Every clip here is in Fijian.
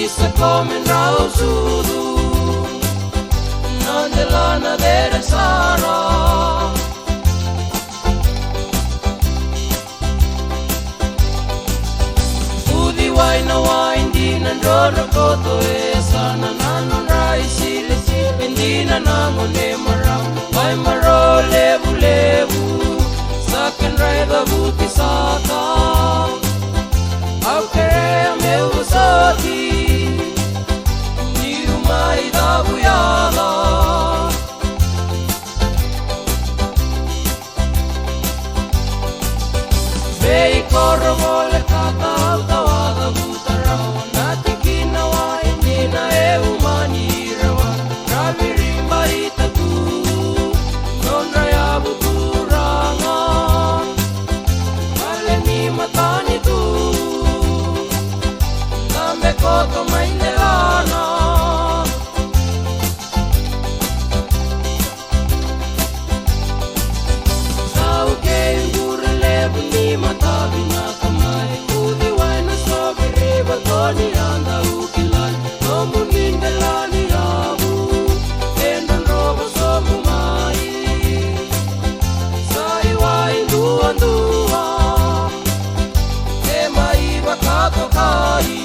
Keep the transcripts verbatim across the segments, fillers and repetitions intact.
Isa ko me drau sucu, na delana cere sara. Uciwai na wai dina, drodro koto e yasana, na nodra isilisili dina na gone marau. Wai marau levulevu, sa kedra icavuti saka. Au kerea meu vosoti, niu mai cavuyaca. Vei koro volekata au tawaca vuta rawa, na tikina wai dina e umani rawa, ra viriba i tatu, nodra yavu turaga. Vale ni matanitu, dabe koto mai delana. Sa u kei bure levu ni matavi na kamai, uciwai na sovi riva toni yada u kilai, nomu ni delani yavu, e drodrovo sobu mai. Sa i wai duadua, e mai vakatokai.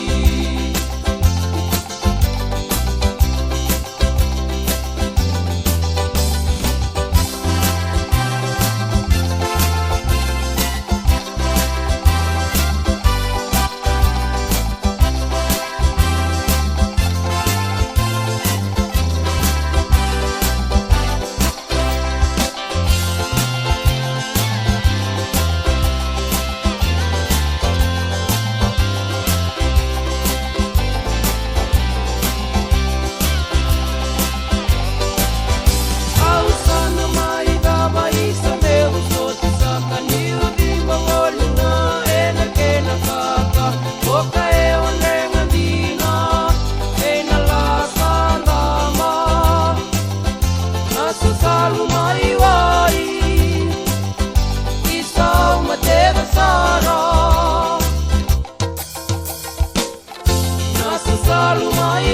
Au sa na mai cava isa meu soti saka, niu ciba voli ga ena kena saka. Oka e odrega dina, e na lasa dama. Na sasalu mai wai, isa au mateta sara. Na sasalu mai